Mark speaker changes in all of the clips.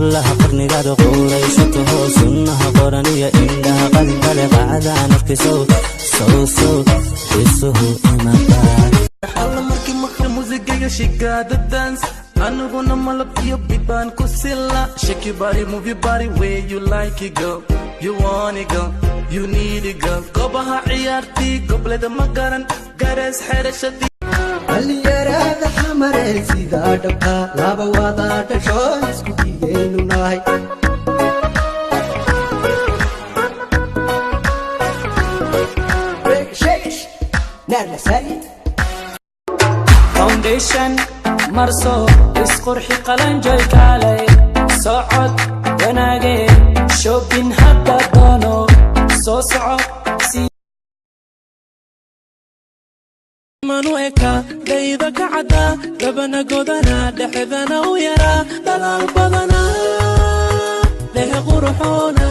Speaker 1: Hablaha qarnigaada quuraysato, sunnaha qoran iyo indhaha qalinkale, qacdaan arkaysow sow sow isuhu imaqaa.
Speaker 2: Alla markii maqal muusigayga, shikaada dance, aniguna malab iyo bibaan ku sila. Shake your body, move your body where you like it, go. You want it, go. You need it, go. Goobaha ciyaartii gobleda ma garan garees xerashadii.
Speaker 3: Dhalinyarada Xamare sidaa dhabta laba wada dhasho isku dhigaynu nahay.
Speaker 4: Foundation marso, isqurxi, qalanjoy, kaalay, socod wanaage, shopping hadda doono, soo soco si
Speaker 2: manu eka dayda ka caddaa, dabana godana, dhexdana u yaraa, dhalaal badana, dhehe quruxoona.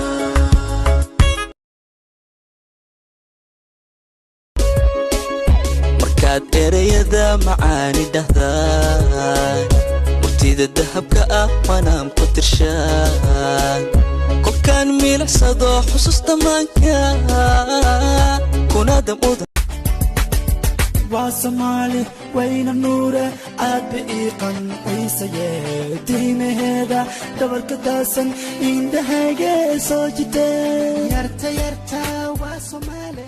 Speaker 1: Markaad ereyada macaani dhahdaa, murtida dahabka ah manaam ku tirshaa, kolkaan milicsado xusuusta maanka kunada mudan.
Speaker 5: Waa Soomaali wayna nuure, aad ba ii qanciisaye, tiimaheeda dhabarka daasan indhahayge soo jitee, yarta yarta waa Soomaali.